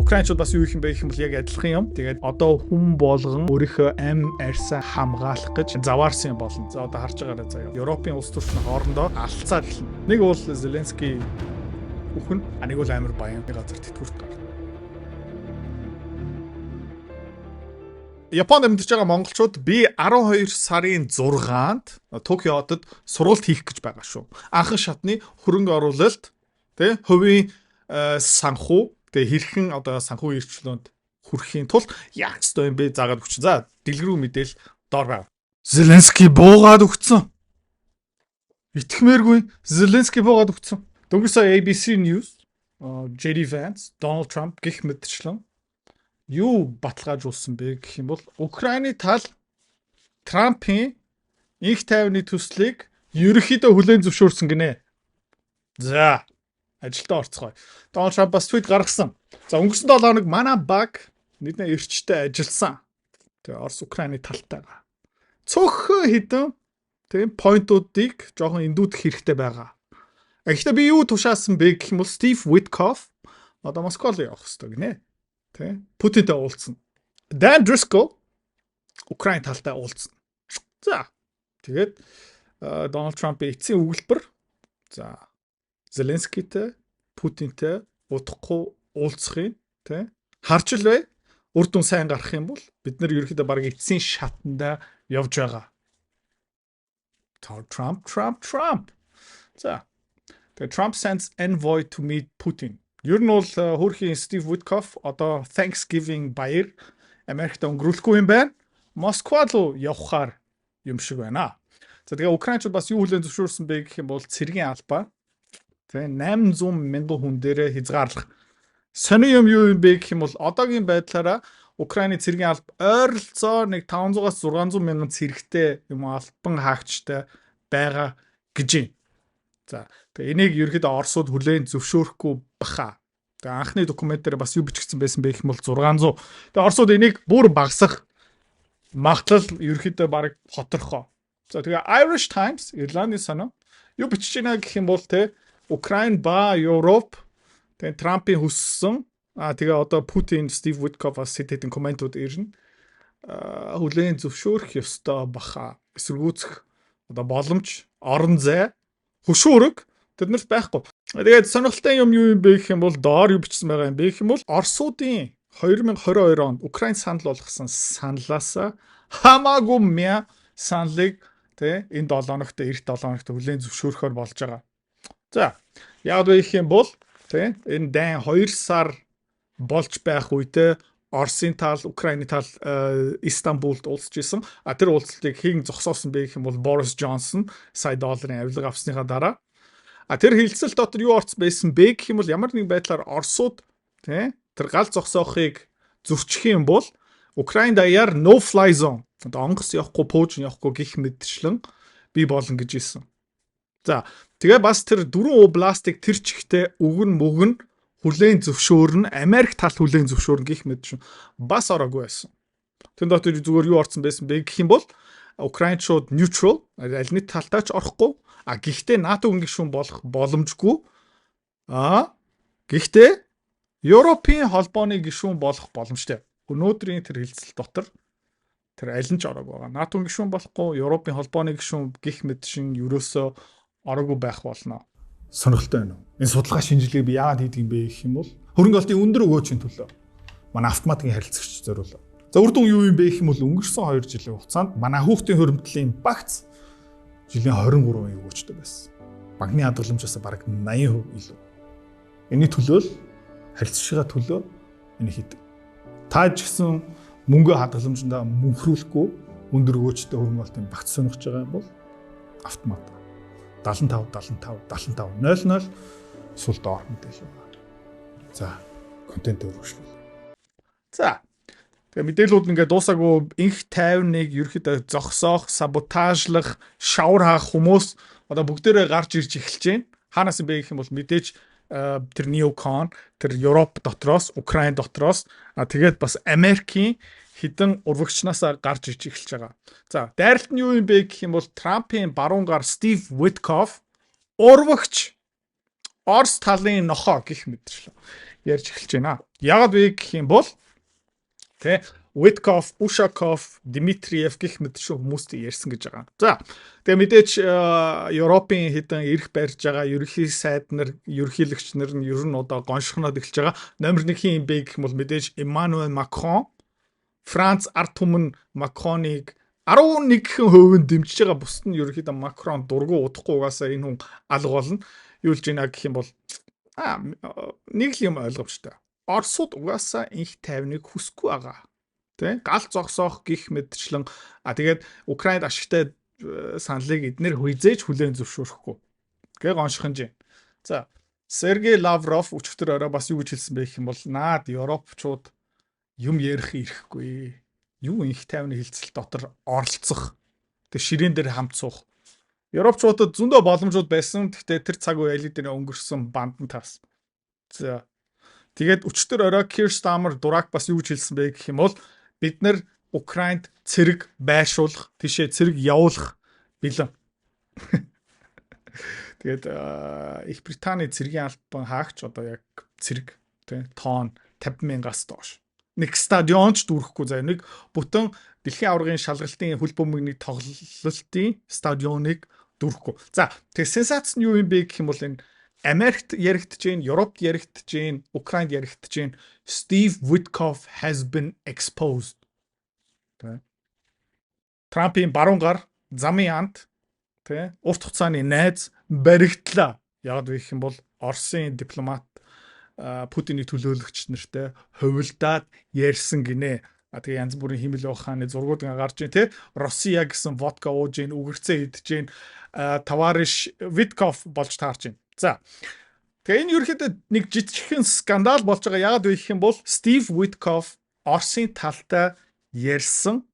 Украинчууд бас юу их юм бэ гэх юм бол яг адилхан юм. Тэгээд одоо хүн болгон өөрийнхөө ам арьсаа хамгаалах гэж заваарсан юм болно. За, одоо харж байгаарай заяа. Европын улс төрчин хоорондоо алцаад эхэлнэ. Нэг бол Зеленский үхэн, а нэг бол амар баян газар тэтгэврт гарна. Японд амьдарч байгаа монголчууд би 12 сарын 6-нд Токио хотод сургалт хийх гэж байгаа шүү. Анхан шатны хөрөнгө оруулалт, тэ, хувийн санхүү, тэгээ хэрхэн одоо санхүү эрхчлөөнд хүрэхийн тулд яах ёстой юм бэ заагаад өгч. За, дэлгэрүү мэдээл доор байна. Зеленский буугаад өгцөн. Итгэмээргүй, Зеленский буугаад өгцөн. Дөнгөж сая ABC News, JD Vance, Donald Trump гих мэтчлэн юу баталгаажуулсан бэ гэх юм бол Украины тал Трампын инх тайвны төслийг ерөнхийдөө хүлээн зөвшөөрсөн гинэ. За, ажилдаа орцгоё. Дональд Трамп бас твит гаргасан. За, өнгөрсөн 7 хоног манай баг нэгэн эрчтэй ажилласан. Тэгээ Орос Украины талтайгаа. Цөөхөн хідэн тийм поинтуудыг жоохон эндүүдэх хэрэгтэй байгаа. Гэхдээ би юу тушаасан бэ гэх юм бол Стив Виткоф одоо Москва руу явах хэрэгтэй гинэ. Тэ? Путинтэй уулзсан. Dan Driscoll Украин талтай уулзсан. За. Тэгээд Дональд Трампын эцсийн өгүүлбэр, за, Зеленскийтэй, Путинтэй удахгүй уулзахын, тэ, харж л бай. Үр дүн сайн гарах юм бол бид нар ерөөхдөө баг эцсийн шатанда явж байгаа. Trump, Trump, Trump. За. Тэгээ Trump sends envoy to meet Putin. Ер нь бол хөөрхийн Стив Witkoff одоо Thanksgiving баяр Америкт өнгөрүүлэхгүй юм байна. Москва руу явхаар юм шиг байна. За, тэгээ Украинчууд бас юу хүлээн зөвшөөрсөн бэ гэх юм бол цэргийн албаа, тэгээ 800 мянган хүн дээрээ хязгаарлах. Сони юм юу юм бэ гэх юм бол одоогийн байдлаараа Украины цэргийн алба ойролцоо нэг 500-аас 600 мянган цэрэгтэй юм албан хаагчтай байгаа гэж юм. За, тэгээ энийг ерөөхдөө Оросууд хүлээн зөвшөөрөхгүй баха. Тэгээ анхны документ дээр бас юу бичигдсэн байсан бэ гэх юм бол 600. Тэгээ Оросууд энийг бүр багасгах магадлал ерөөхдөө баг хоторхоо. За, тэгээ Irish Times, Ирландын сонио, юу бичиж байна гэх юм бол те, Украин ба Европ тэгээ Трампын хүссэн, а тэгээ одоо Путин, Стив Виткоф бас хэд хэдэн комментууд ирнэ. Хүлээн зөвшөөрөх ёстой баха. Эсэргүүцэх одоо боломж, орон зай, хөшүүрэг тэднэрт байхгүй. Тэгээд сонирхолтой юм юу юм бэ гэх юм бол доор юу бичсэн байгаа юм бэ гэх юм бол Оросуудын 2022 онд Украин санал болгосон саналаас хамаагүй мя саналыг, тэ, энэ 7 хоногт, эх 7 хоногт хүлээн зөвшөөрөхөөр болж байгаа. За, яг вэ гэх юм бол, тэ, энэ дайн 2 сар болж байх үедээ Оросын тал, Украины тал Истанбулд уулзж исэн. А тэр уулзалтыг хэн зогсоосон бэ гэх юм бол Борис Джонсон сая долларын авилга авсныхаа дараа. А тэр хэлцэл дотор юу орц байсан бэ гэх юм бол ямар нэгэн байдлаар Оросууд, тий, тэр гал зогсоохыг зөрчих юм бол Украин даяар no fly zone, одоо онгоц явахгүй, пуужин явахгүй гих мэтчлэн бий болно гэж хэлсэн. За, тэгээ бас тэр дөрвөн областыг тэр чигтээ өгөн мөгөн хүлээн зөвшөөрнө, Америк тал хүлээн зөвшөөрнө гих мэт шин бас ороогүй байсан. Тэн дотор зүгээр юу орсон байсан бэ гэх юм бол Украинчууд neutral, аль нэг талдаа ч орохгүй, а гэхдээ НАТО-гийн гишүүн болох боломжгүй. А гэхдээ Европын холбооны гишүүн болох боломжтой. Өнөөдрийн тэр хэлцэл дотор тэр аль нь ч ороогүй байгаа. НАТО-гийн гишүүн болохгүй, Европын холбооны гишүүн гих мэт шин ерөөсөө ороогүй байх болно. Сонирхолтой байна уу? Энэ судалгаа шинжилгээг би яагаад хийдэг юм бэ гэх юм бол хөрөнгө оруулалтын өндөр өгөөчийн төлөө манай автоматикийн харилцагч зориулаа. За, үр дүн юу юм бэ гэх юм бол өнгөрсөн 2 жилийн хугацаанд манай хүүхдийн хуримтлалын багц жилийн 23% өгөөчтэй байсан. Банкны хадгаламжаас бараг 80% илүү. Энэний төлөө л, харилцагчийн төлөө энийг хийдэг. Та ч гэсэн мөнгө хадгаламжиндаа мөнхрүүлэхгүй өндөр өгөөчтэй хөрөнгө оруулалтын багц сонирхож байгаа юм бол автомат 75 75 75 00 сул доор мэдээлэл байна. За, контент өргөжлүүл. За. Тэгээ мэдээлүүд ингээд дуусаагүй. Инх тайвныг ерөөхдөө зогсоох, саботажлах, шавар хаах хүмүүс одоо бүгдээрээ гарч ирж эхэлж байна. Хаанаас юм бэ гэх юм бол мэдээж тэр neocon, тэр Европ дотроос, Украин дотроос, тэгээд бас Америкийн хэдэн урвагчнаасаа гарч ирж эхэлж байгаа. За, дайралт нь юу юм бэ гэх юм бол Трампын баруун гар Стив Виткоф урвагч, Орос талын нохоо гих мэтчлээ. Ярьж эхэлж байна. Яагаад вэ гэх юм бол тэ Witkoff, Ushakov, Dmitriev гэх мэт шүү хүмүүстэй ярьсан гэж байгаа. За, тэгээ мэдээж Европын хэдэн эрх барьж байгаа ерөнхий сайд нар, ерөнхийлөгч нар нь ер нь одоо гоншихноод эхэлж байгаа. Номер 1 хин юм бэ гэх юм бол мэдээж Emmanuel Macron. Франц ард түмэн Макроныг 11% нь дэмжиж байгаа, бусд нь ерөнхийдөө Макрон дургүй, удахгүй угаасаа энэ хүн алга болно. Юу л жина гэх юм бол нэг л юм ойлгомжтой. Оросууд угаасаа энх тайвныг хүсэхгүй байгаа. Тэ, гал зогсоох гих мэтчлэн тэгээд Украинд ашигтай саналыг эднэр хэзээ ч хүлээн зөвшөөрөхгүй. Гэ гонших нь. За, Сергей Лавров өчигдөр орой бас юу гэж хэлсэн бэ гэх юм бол наад европчууд юм ярих ирэхгүй. Юу энх тайвны хэлцэл дотор оролцох. Тэг ширээн дээр хамт суух. Европчуудад зөндөө боломжууд байсан. Гэхдээ тэр цаг үе аль хэдийн өнгөрсөн, бандан таас. За. Тэгээд өчигдөр орой Кир Стармер дурак бас юу гэж хэлсэн бэ гэх юм бол бид нар Украинд цэрэг байршуулах, тийшээ цэрэг явуулах бэлэн. Тэгээд Их Британий цэргийн албан хаагч одоо яг цэрэг тий тоон 50 мянгаас доош. Нэг стадион ч дүүрэхгүй заяа, нэг бүтэн дэлхийн аваргын шалгалтын хөл бөмбөгний тоглолтын стадионыг дүүрэхгүй. За, тэгээ сенсац нь юу юм бэ гэх юм бол энэ Америкт яригдж гин, Европт яригдж гин, Украинд яригдж гин Steve Witkoff has been exposed. Тэ. Трампын баруун гар, замын ант, тэ, урт хугацааны найз баригдлаа. Яг вэ гэх юм бол Оросын дипломат Путиний төлөөлөгч нартай хувилдаад ярьсан гинэ. А тэгээ янз бүрийн хиймэл ухааны зургууд гарч ийн, те, Россия гэсэн водка ууж ийн, үгэрцээ идэж ийн, товарищ Виткоф болж таарч ийн. За. Тэгээ энэ ерөөхдөө нэг жижигхэн скандал болж байгаа. Яагаад вэ гэх юм бол Стив Виткоф Оросын талтай ярьсан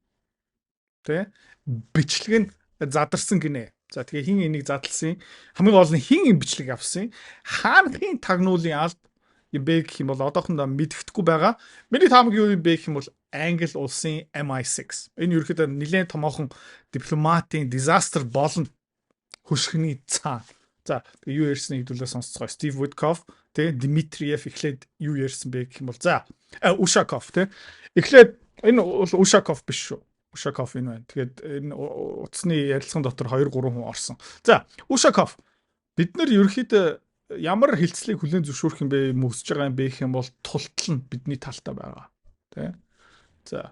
тэ бичлэг нь задарсан гинэ. За, тэгээ хин энийг задлсан? Хамгийн гол нь хин энэ бичлэг авсан? Хаанхын тагнуулын алба юм бэ гэх юм бол одоохондоо мэддэхгүй байгаа. Миний таамаг юу юм бэ гэх юм бол Англи улсын MI6. Энэ ерөөхдөө нэлээд томоохон дипломатын disaster болно хөшгөний цаана. За, тэгээ юу ярьсныг хэдүүлээ сонсцгоо. Стив Witkoff, тэгээ Дмитриев эхлээд юу ярьсан бэ гэх юм бол за Ушаков тэ. Эхлээд энэ бол Ушаков биш шүү. Ушаков энэ байна. Тэгээд энэ утасны ярилцлаган дотор 2 3 хүн орсон. За, Ушаков, бид нар ерөөхдөө ямар хэлцлийг хүлээн зөвшөөрөх юм бэ, мөсөж байгаа юм бэ гэх юм бол тултал нь бидний талтай байгаа. Тэ. За.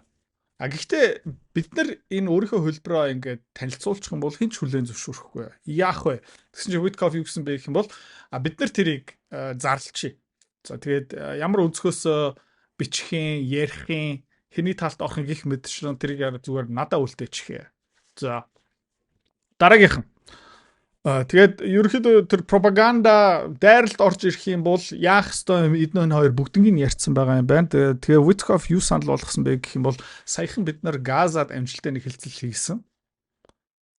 А гэхдээ бид нар энэ өөрийнхөө хөлбөрөө ингээд танилцуулчих юм бол хэн ч хүлээн зөвшөөрөхгүй. Яах вэ? Тэгсэн чинь Witkoff юу гэсэн бэ гэх юм бол бид нар тэрийг зарлчихъя. За, тэгээд ямар өнцгөөс бичихин, ярихын, хэний талд орохын гих мэтчлэн тэрийг зүгээр надад үлдээчихье. За. Дараагийнх нь тэгээд ерөнхийдөө тэр пропаганда дайралд орж ирэх юм бол яах ёстой юм, эдний хоёр бүгднийг нь ярьсан байгаа юм байна. Тэгээ Witkoff юу санал болгосон бэ гэх юм бол саяхан бид нар Газад амжилттай нэг хэлцэл хийсэн.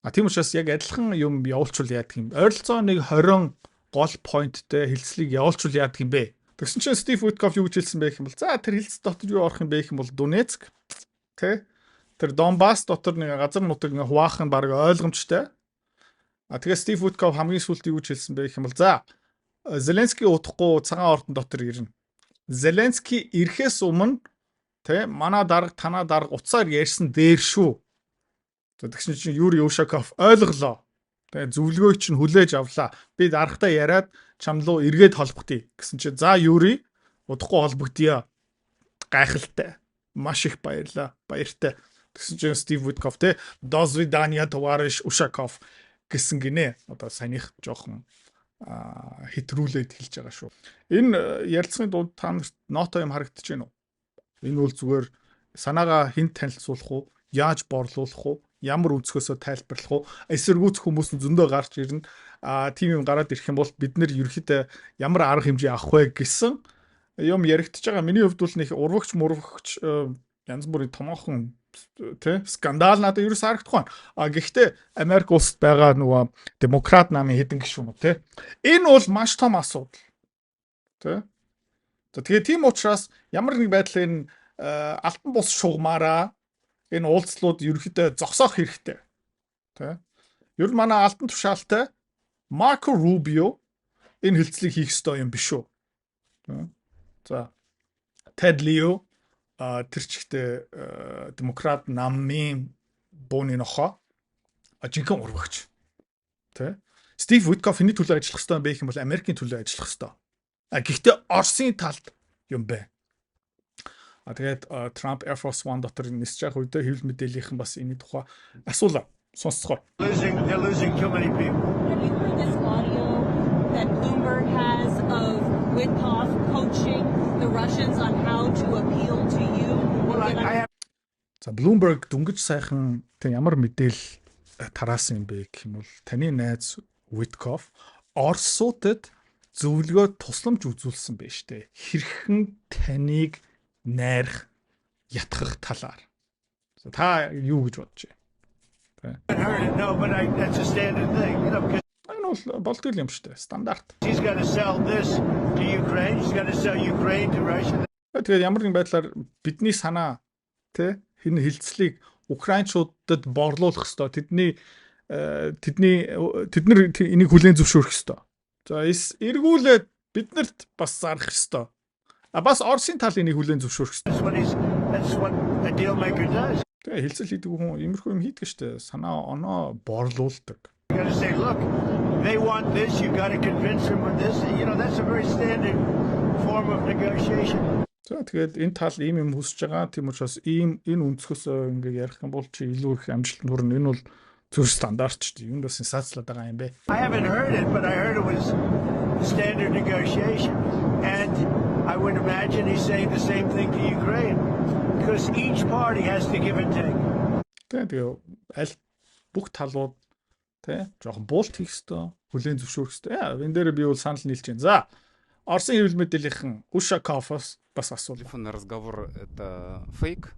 А тийм учраас яг адилхан юм явуулчвал яадаг юм. Ойролцоо нэг 20 гол point тэй хэлцлийг явуулчвал яадаг юм бэ? Тэгсэн чинь Стив Witkoff юу гэж хэлсэн бэ гэх юм бол за, тэр хэлцэл дотор юу орох юм бэ гэх юм бол Донецк тэ, тэр Донбасс дотор нэг газар нутаг ингээ хуваах нь баг ойлгомжтой. А тэгээ Стив Виткоф хамгийн сүүлд юу гэж хэлсэн бэ гэх юм бол за, Зеленский удахгүй Цагаан ордон дотор ирнэ. Зеленский ирэхээс өмнө тэ манай дарга, танаа дарга утсаар ярьсан дээр шүү. За, тэгсэн чинь Юрий Ушаков ойлголоо. Тэгээ зөвлөгөөг чинь хүлээж авлаа. Би даргатай яриад чам руу эргээд холбогдъё гэсэн чинь за, Юрий, удахгүй холбогдъё. Гайхалтай. Маш их баярлаа. Баяртай. Тэгсэн чинь Стив Виткоф те "До свидания, товарищ Ушаков" гэсэн гинэ. Одоо саяных жоохон хэтрүүлээд хэлж байгаа шүү. Энэ ярилцлагын дунд та нарт ноото юм харагдаж байна уу? Энэ бол зүгээр санаагаа хэн танилцуулах уу? Яаж борлуулах уу? Ямар өнцгөөсөө тайлбарлах уу? Эсэргүүцэх хүмүүс нь зөндөө гарч ирнэ. А тийм юм гараад ирэх юм бол бид нэр ерөөхдөө ямар арга хэмжээ авах вэ гэсэн юм яригдчихэж байгаа. Миний хувьд бол нэг урвагч мурвагч янз бүрийн томоохон тэ скандал надад ерөөс харагдахгүй байна. А гэхдээ Америк улсад байгаа нөгөө демократ намын хэдэн гишүүн тэ. Энэ бол маш том асуудал. Тэ. За, тэгээ тийм учраас ямар нэг байдлаар энэ алтан бус шугамаараа энэ уулзлууд ерөөхдөө зогсоох хэрэгтэй. Тэ. Ер нь манай алтан тушаалтай Марко Рубио энэ хэлцлийг хийх ёстой юм биш үү? Тэ. За, Ted Lieu тэр чигтээ демократ намын бууны нохоо, жинхэнэ урвагч. Тэ? Стив Witkoff хэний төлөө ажиллах ёстой юм бэ гэх юм бол Америкийн төлөө ажиллах ёстой. А гэхдээ Оросын талд юм бэ. А тэгээд Трамп Air Force One дотор нисэж явах үедээ хэвлэл мэдээллийнхэн бас энэ тухай асуулаа. Сонсцгоо. Losing, they're losing too many people. Have you heard this audio that Bloomberg has of Witkoff coaching the Russians on how to appeal to you? Well, I have За, Bloomberg дөнгөж сайхан тэг ямар мэдээлэл тараасан юм бэ гэх юм бол таны найз Witkoff Оросуудад зөвлөгөө, тусламж үзүүлсэн байж тээ. Хэрхэн таныг найрах, ятгах талаар. За, та юу гэж бодож байна? Heard it, no, but that's a standard thing, because Энэ бол болдгол юм шүү дээ. Стандарт. He's got to sell this to Ukraine. He's got to sell Ukraine to Russia. Тэгээд ямар нэгэн байдлаар бидний санаа, тэ, энэ хэлцлийг украинчуудад борлуулах ёстой. Тэдний тэд нар энийг хүлээн зөвшөөрөх ёстой. За, эргүүлээд биднэрт бас зарах ёстой. А бас Оросын тал энийг хүлээн зөвшөөрөх ёстой. That's what a deal maker does. Тэгээ хэлцэл хийдэг хүн иймэрхүү юм хийдэг штэ. Санаа оноо борлуулдаг. You got to say, "Look, they want this. You got to convince them of this." That's a very standard form of negotiation. За, тэгээд энэ тал ийм юм хүсэж байгаа. Тийм учраас ийм энэ өнцгөөс ингээ ярих юм бол чи илүү их амжилтанд хүрнэ. Энэ бол зөв стандарт ч дээ. Юунд бас сенсацлаад байгаа юм бэ? I haven't heard it, but I heard it was standard negotiation. And I would imagine he's saying the same thing to Ukraine, because each party has to give and take. Тэгээ аль бүх талууд, тэ, жоохон буулт хийх ёстой, хүлээн зөвшөөрөх ёстой. Яа, энэ дээр би бол санал нийлж байна. За, Оросын хэвлэл мэдээллийнхэн Ушаковоос бас асуулаа. Телефонный разговор — это фейк?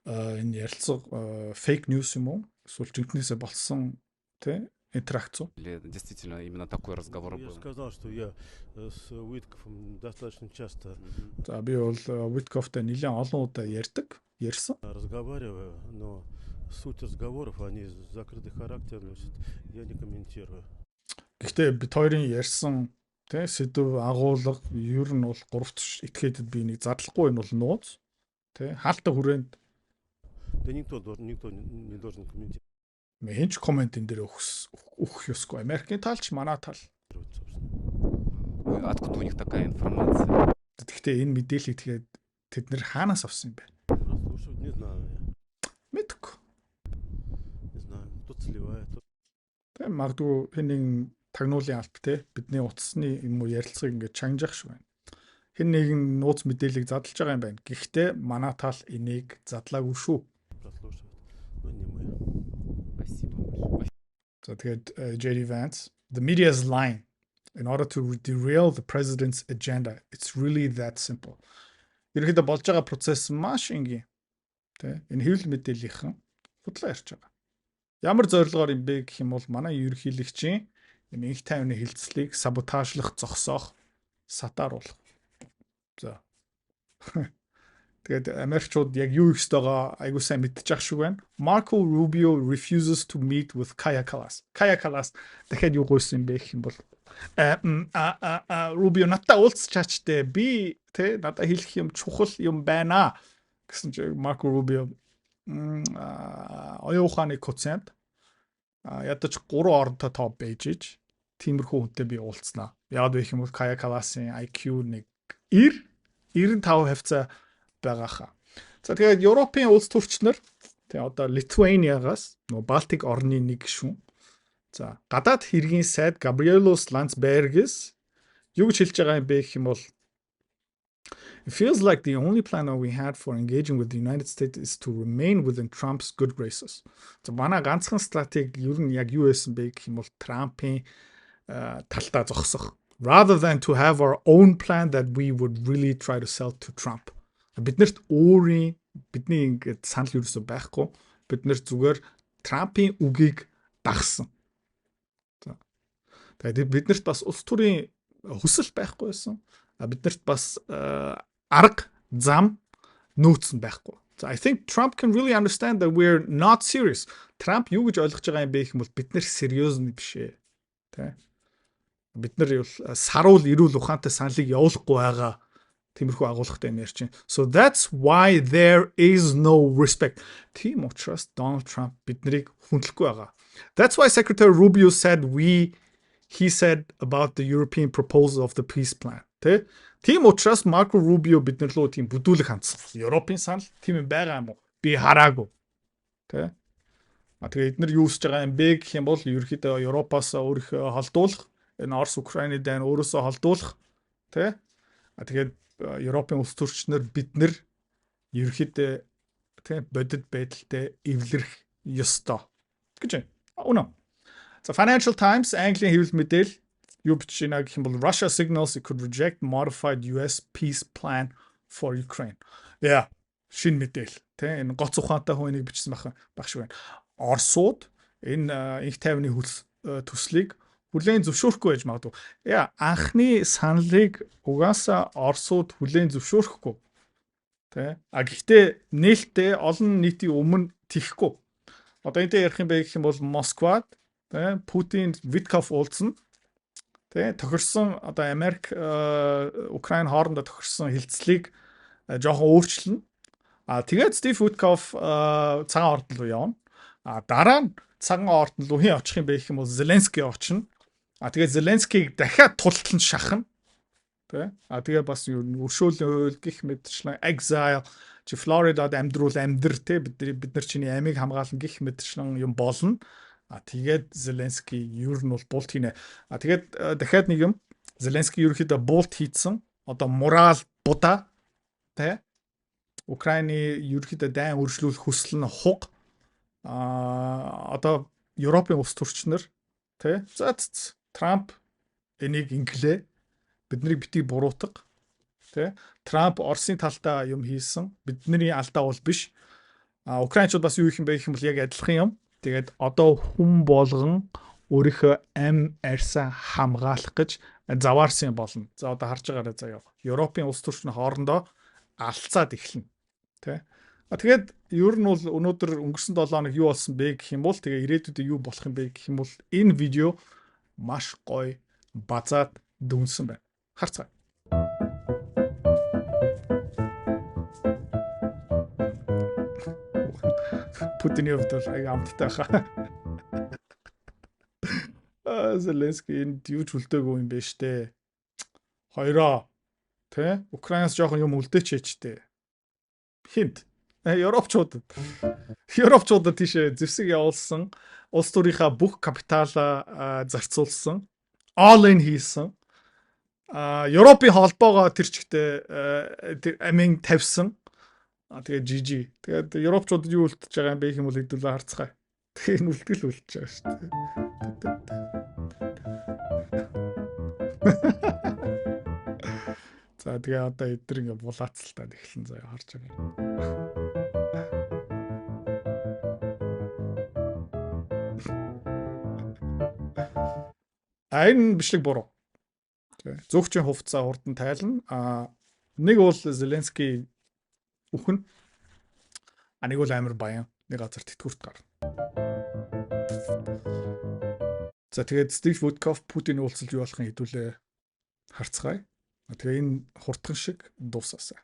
Энэ ярилцлага fake news юм уу? Эсвэл жинхнээсээ болсон, тэ, интеракц уу? Или действительно именно такой разговор Я был? Сказал, что я с Уиткофом достаточно часто За, би бол Witkoff-тай нэлээд олон удаа ярьдаг, ярьсан. Разговариваю, но суть разговоров, они закрытый характер носят, я не комментирую. Гэхдээ бид хоёрын ярьсан, тэ, сэдэв, агуулга ер нь бол гурав дахь этгээдэд би нэг задлахгүй, энэ бол нууц. Тэ, хаалтай хүрээнд Да никто не должен комментировать, хэн ч comment энэ дээр өгөх ёсгүй. Америкийн талч, манай тал. Собственно. Откуда у них такая информация? Тэгэхдээ энэ мэдээллийг тэгээд тэд нар хаанаас авсан юм бэ? Прослушивать не знаю я. Мэдэхгүй. Не знаю, кто-то сливает, кто Тэ, магадгүй хэн нэгэн тагнуулын алба, те, бидний утасны юм уу ярилцлагыг ингээд чанжах шиг байна. Хэн нэгэн нууц мэдээллийг задлж байгаа юм байна. Гэхдээ манай тал энийг задлаагүй шүү. Прослушивает, но не мы. Спасибо большое. За, тэгээд JD Vance, "The media is lying in order to derail the president's agenda. It's really that simple." Ерөнхийдөө болж байгаа процесс маш энгийн. Тэ? Энэ хэвлэл мэдээллийнхэн худлаа ярьж байгаа. Ямар зорилгоор юм бэ гэх юм бол манай ерөнхийлөгчийн юм энх тайвны хэлцлийг саботажлах, зогсоох, сатааруулах. За. Тэгээд Америкчууд яг юу хийх ёстойгоо айгуу сайн мэдчих шиг байна. Marco Rubio refuses to meet with Kaya Kallas. Kaya Kallas дахиад юу гуйсан юм бэ гэх юм бол а а Rubio надтай уулзчаач те, би, тэ, надад хэлэх юм чухал юм байна гэсэн чи Marco Rubio оюун ухааны коэффициент ядаж 3 оронтой тоо байж иж тиймэрхүү хүнтэй би уулзнаа. Яг гэх юм бол Kaya Kallas-ын IQ нэг 90 95 хавьцаа байгаа хаа. За, тэгээд Европын улс төрчнөр, тэгээ одоо Литуаниагаас, нөгөө Балтик орны нэг гишүүн. За, гадаад хэргийн сайд Габриэлус Ландсбергис юу гэж хэлж байгаа юм бэ гэх юм бол "It feels like the only plan that we had for engaging with the United States is to remain within Trump's good graces." За, манай ганцхан стратеги ер нь яг юу байсан бэ гэх юм бол Трампын талдаа зогсох. "Rather than to have our own plan that we would really try to sell to Trump." Биднэрт өөрийн бидний ингээд санал ерөөсөө байхгүй. Бид нар зүгээр Трампын үгийг дагсан. За. Тэгээд биднэрт бас улс төрийн хүсэл байхгүй байсан. Биднэрт бас арга зам нөөц нь байхгүй. So I think Trump can really understand that we're not serious. Трамп юу гэж ойлгож байгаа юм бэ гэх юм бол бид нар сериозны биш ээ. Тэ? Бид нар бол саруул эрүүл ухаантай саналыг явуулахгүй байгаа. Тиймэрхүү агуулгатай юм ярьж байна. So that's why there is no respect. Тийм учраас Donald Trump биднийг хүндлэхгүй байгаа. That's why Secretary Rubio said he said about the European proposal of the peace plan. Тэ? Тийм учраас Marco Rubio бид нар лөө тийм бүдүүлэг хандсан. Европын санал тийм юм байгаа юм уу? Би хараагүй. Тэ? А тэгээ эднэр юу хүсэж байгаа юм бэ гэх юм бол ерөөхдөө Европоос өөрийнхөө холдуулах, энэ Орос Украины дайн өөрөөсөө холдуулах, тэ? А тэгээд Европын улс төрчнөр бид нар ерөөхдөө тэ бодит байдалтай эвлэрэх ёстой гэж байна. Үнэ. За, Financial Times, Английн хэвлэл мэдээлэл юу бичиж байна гэх юм бол Russia signals it could reject modified US peace plan for Ukraine. Yeah, шинэ мэдээлэл тэ, энэ гоц ухаантай хүн энийг бичсэн байх шиг байна. Орсууд энэ энх тайвны төслийг хүлээн зөвшөөрөхгүй байж магадгүй. Яа, анхны саналыг угаасаа Орсууд хүлээн зөвшөөрөхгүй. Тэ? А гэхдээ нээлттэй олон нийтийн өмнө тийхгүй. Одоо энэтэй ярих юм бэ гэх юм бол Москвад, тэ, Путин, Виткоф уулзна. Тэ, тохирсон одоо Америк Украин хоорондоо тохирсон хэлцлийг жоохон өөрчилнө. А тэгээд Стив Виткоф Цагаан ордон руу явна. А дараа нь Цагаан ордон руу хэн очих юм бэ гэх юм бол Зеленский очино. А тэгээд Зеленскийг дахиад тултал нь шахна. Тэ? А тэгээ бас юу өршөөл гих мэтчлэн exile, чи Флоридад амьдруул амьдр, тэ, бид нар чиний амийг хамгаална гих мэтчлэн юм болно. А тэгээд Зеленский ер нь бол булт хийнэ. А тэгээд дахиад нэг юм, Зеленский ерөөхдөө булт хийцэн. Одоо морал будаа, тэ, Украины ерөөхдөө дайн өршлүүлэх хүсэл нь хуг. А одоо Европын улс төрчнөр, тэ, за Трамп энийг инглээ, биднийг битгий буруутга, тэ, Трамп Оросын талдаа юм хийсэн, бидний алдаа бол биш. А Украинчууд бас юу их юм бэ гэх юм бол яг адилхан юм. Тэгээд одоо хүн болгон өөрийнхөө ам арьсаа хамгаалах гэж заваарсан болно. За, одоо харж байгаарай заяа. Европын улс төрчний хоорондоо алцаад эхэлнэ. Тэ? А тэгээд ер нь бол өнөөдөр өнгөрсөн 7 хоног юу болсон бэ гэх юм бол, тэгээ ирээдүйдээ юу болох юм бэ гэх юм бол энэ видео маш гоё базаад дүнсэн байна. Харцгаая. Путиний хувьд бол аяга амттай хаа. А Зеленский энд юу ч үлдээгүй юм бэ штэ. Хоёроо, тэ, Украинаас жоохон юм үлдээч ээжтэй. Хинт? Европчуудад. Европчуудад тийшээ зэвсэг явуулсан, улс төрийнхаа бүх капиталаа зарцуулсан, all in хийсэн. А Европын холбоогоо тэр чигтээ тэр амин тавьсан. А тэгээ GG. Тэгээд Европчуудад юу үлдэж байгаа юм бэ гэх юм бол хэдүүлээ харцгаая. Тэгээ энэ үлдгэл үлдэж байгаа шүү дээ. За, тэгээ одоо эдгээр ингээ булаацалтаад эхэлсэн заяа, харж байгаа. А энэ бичлэг буруу. Зөөгчийн хувцас хурдан тайлна. А нэг бол Зеленский үхэн. А нэг бол амар баян. Нэг газар тэтгэврт гарна. За, тэгээд Стив Вуткоф Путин уулзалт юу болохын хэдүүлээ харцгаая. Тэгээ энэ хурдхан шиг дуусаасаа.